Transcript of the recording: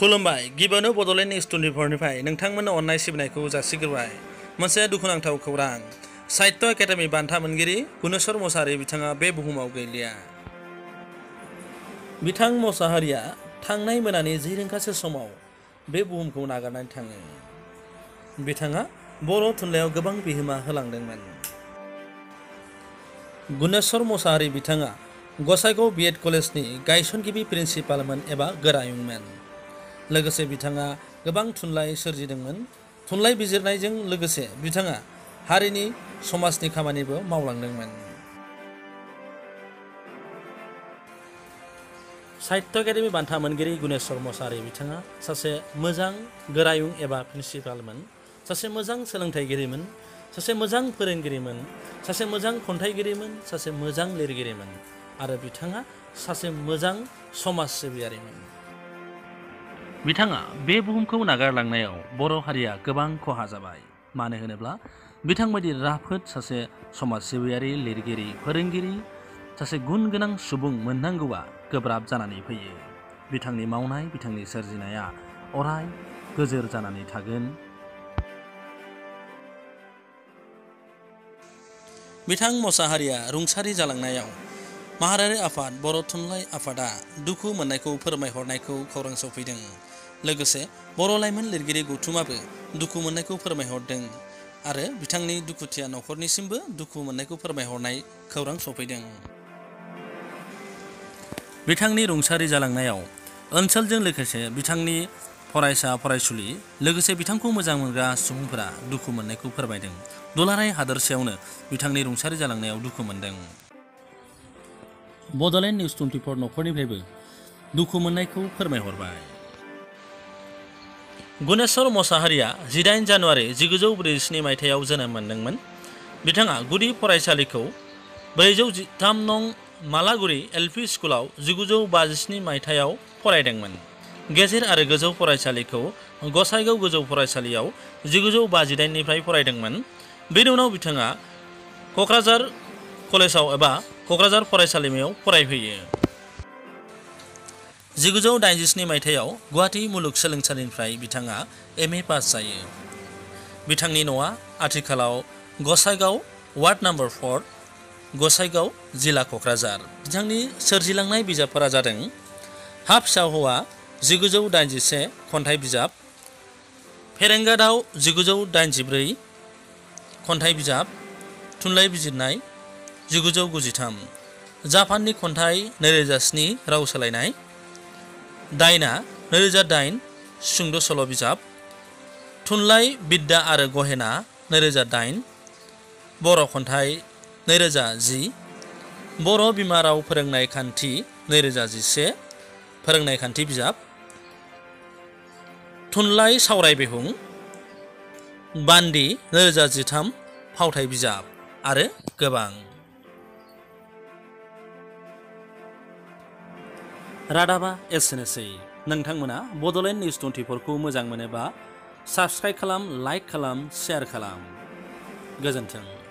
खुलुमबाय गिबियावनो बड'लेण्ड निउस 24 निफ्राय नोंथांमोननो अननाय सिबिनायखौ जासिग्रोबाय। मोनसे दुखुनांथाव खौरां, साहित्य एकाडेमि बान्था मोनगिरि गुनेश्वर मोसाहारि बिथाङा बे बुहुमाव गैलिया। बिथां मोसाहारिया थांनाय मोनानि 10 रिंगासो समाव बे बुहुमखौ नागारनानै थाङो। बिथाङा बर' थुनलाइयाव गोबां बिहोमा होलांदोंमोन। गुनेश्वर मोसाहारि बिथाङा गसाइगाव बिएड कलेजनि गायसनगिरि प्रिन्सिपालमोन एबा गोरायुंमोन। लोगोसे बिथाङा गोबां थुनलाइ सोरजिदोंमोन। थुनलाइ बिजिरनायजों लोगोसे बिथाङा हारिनि समाजनि खामानिबो मावलांदोंमोन। साहित्य एकाडेमि बान्था मोनगिरि गुनेश्वर मोसाहारि बिथाङा सासे मोजां गोरायुं एबा प्रिन्सिपालमोन, सासे मोजां सोलोंथाइगिरिमोन, सासे मोजां फोरोंगिरिमोन, सासे मोजां खन्थाइगिरिमोन, सासे मोजां लिरगिरिमोन आरो बिथाङा सासे मोजां समाज सिबियारिमोन। बिथाङा बे बुहुमखौ नागारलांनायाव बर' हारिया गोबां खहा जाबाय। मानो होनोब्ला बिथांबायदि राफोद सासे समाज सिबियारि, लिरगिरि, फोरोंगिरि, सासे गुन गोनां सुबुं मोननांगौआ गोब्राब जानानै फैयो। बिथांनि मावनाय, बिथांनि सोरजिनाया अराय गोजोर जानानै थागोन। बिथां मोसाहारिया रुंसारि जालांनायाव माहारियारि आफाद बर' थुनलाइ आफादा दुखु मोननायखौ फोरमायहरनायखौ खौरां सफैदों। लोगोसे बर' लाइमोन लिरगिरि गौथुमाबो दुखु मोननायखौ फोरमायहरदों आरो बिथांनि दुखुथिया न'खरनिसिमबो दुखु मोननायखौ फोरमायहरनाय खौरां सफैदों। बिथांनि रुंसारि जालांनायाव ओनसोलजों लोगोसे बिथांनि फरायसा फरायसुलि लोगोसे बिथांखौ मोजां मोनग्रा सुबुंफोरा दुखु मोननायखौ फोरमायदों। दुलाराय हादोरसायावनो बिथांनि रुंसारि जालांनायाव दुखु मोनदों। बड'लेण्ड निउस 24 न'खरनिफ्रायबो दुखु मोननायखौ फोरमायहरबाय। गुनेश्वर मोसाहारिया 18 जानुवारि 1947 मायथाइयाव जोनोम मोनदोंमोन। बिथाङा गुदि फरायसालिखौ 403 नं मालागुरि एलपि स्कुलाव 1957 मायथाइयाव फरायदोंमोन। गेजेर आरो गोजौ फरायसालिखौ गसाइगाव गोजौ फरायसालियाव 1958 निफ्राय फरायदोंमोन। बेनि उनाव बिथाङा क'क्राझार कलेजाव एबा क'क्राझार फरायसालिमायाव फरायफैयो। 1987 मायथाइयाव गुवाहाटी मुलुगसोलोंसालिनिफ्राय बिथाङा MA पास जायो। बिथांनि न'आ आथिखालाव गसाइगाव वार्ड नम्बर 4, गसाइगाव, जिल्ला क'क्राझार। बिथांनि सोरजिलांनाय बिजाबफोरा जादों हा फिसा हौवा 1981 खन्थाइ बिजाब, फेरेंगा दाउ 1984 खन्थाइ बिजाब, थुनलाइ बिजिरनाय 1993, जापाननि खन्थाइ 2007 राव सोलायनाय, दायना 2008 सुंद' सल' बिजाब, थुनलाइ बिद्या आरो गहेना 2008, बर' खन्थाइ 2010, बर' बिमा राव फोरोंनाय खान्थि 2011 फोरोंनाय खान्थि बिजाब, थुनलाइ सावराय बिहुं, बान्दि 2013 फावथाइ बिजाब आरो गोबां। रादाबा एसेनोसै। नोंथांमोना बड'लेण्ड निउस 24 खौ मोजां मोनोबा साबस्क्राइब खालाम, लाइक खालाम, शेयार खालाम। गोजोन्थों।